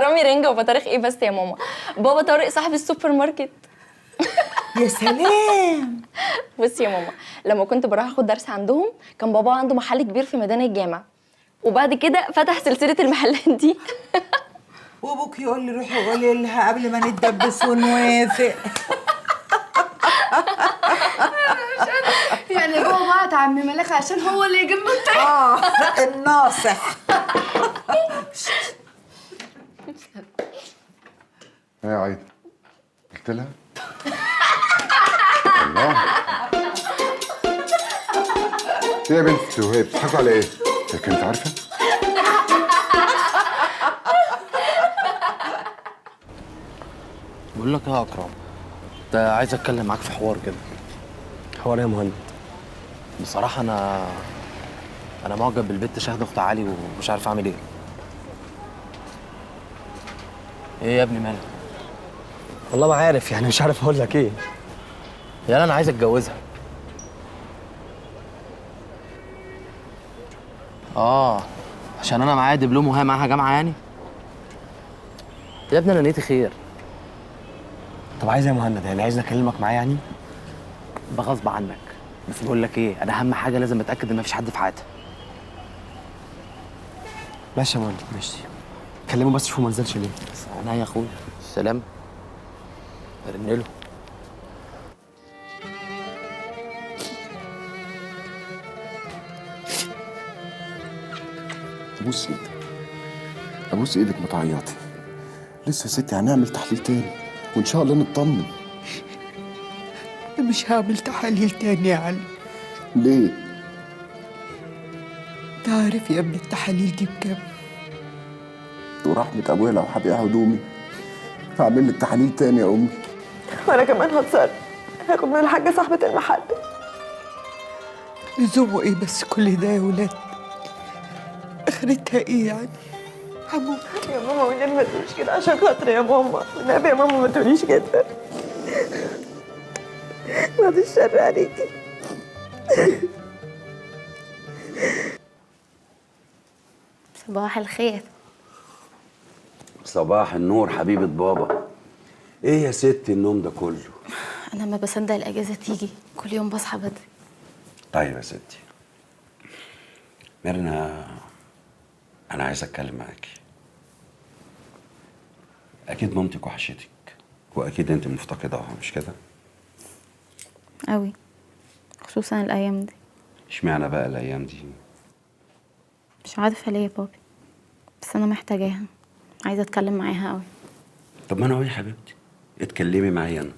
حرامي رنجة وبطارخ ايه بس يا ماما؟ بابا طارق صاحب السوبر ماركت. يا سلام. بصي يا ماما، لما كنت بروح اخد درس عندهم كان بابا عنده محل كبير في ميدان الجامع، وبعد كده فتح سلسلة المحلات دي. وابوك يقول لي روحي قولي لها قبل ما نتدبس ونوافق. يعني هو بعت عم ملاك عشان هو اللي يجيب له التاني. الناصح. ايه يا عايدة؟ قلت لها؟ الله. ايه يا بنت وهي بتضحكوا على ايه؟ هي كانت عارفة؟ بقول لك يا اكرم، ده عايز اتكلم معاك في حوار كده. حوار يا مهند؟ بصراحة انا معجب بالبت شهد اخت علي ومش عارف اعمل ايه. ايه يا ابني مالك؟ والله ما عارف، يعني مش عارف اقول لك ايه. يلا انا عايز اتجوزها. عشان انا معايا دبلوم وهي معاها جامعه يعني؟ يا ابني انا نيتي خير. طب عايز يا مهند، يعني عايز اكلمك معاه يعني؟ بغصب عنك، بس بقول لك ايه، انا اهم حاجة لازم اتاكد ان مفيش حد في حياتها. ماشي يا مهند ماشي، كلمة بس شوفه ما نزلش ليه. بس انا يا اخويا سلام، رن له. ابوس ايدك، ابوس ايدك ما تعيطي. لسه يا ستي هنعمل تحليل تاني وان شاء الله نطمن. انا مش هعمل تحاليل تاني يا علي. ليه؟ انت عارف يا ابني التحاليل دي بكام؟ ورحمة ابويا لو هبيع هدومي هعمل لك تحاليل تاني يا امي. وانا كمان هتصرف، هاخد من الحاجة صاحبه المحل. لزومه ايه بس كل ده يا ولاد؟ اخرتها ايه يعني؟ هموت يا ماما والنبي ما تقوليش كده عشان خاطري يا ماما، والنبي يا ماما ما تقوليش كده. بعد الشر عليكي. صباح الخير. صباح النور حبيبة بابا. ايه يا ستي النوم ده كله؟ انا ما بصدق الاجازة تيجي، كل يوم بصحى بدري. طيب يا ستي ميرنا، انا عايز اتكلم معاكي. اكيد مامتك وحشتك واكيد انت مفتقداها، مش كده؟ قوي، خصوصا الايام دي. اشمعنى بقى الايام دي؟ مش عارفه ليه يا بابي، بس انا محتاجاها، عايزه اتكلم معاها قوي. طب ما انا اهو يا حبيبتي، اتكلمي معايا انا.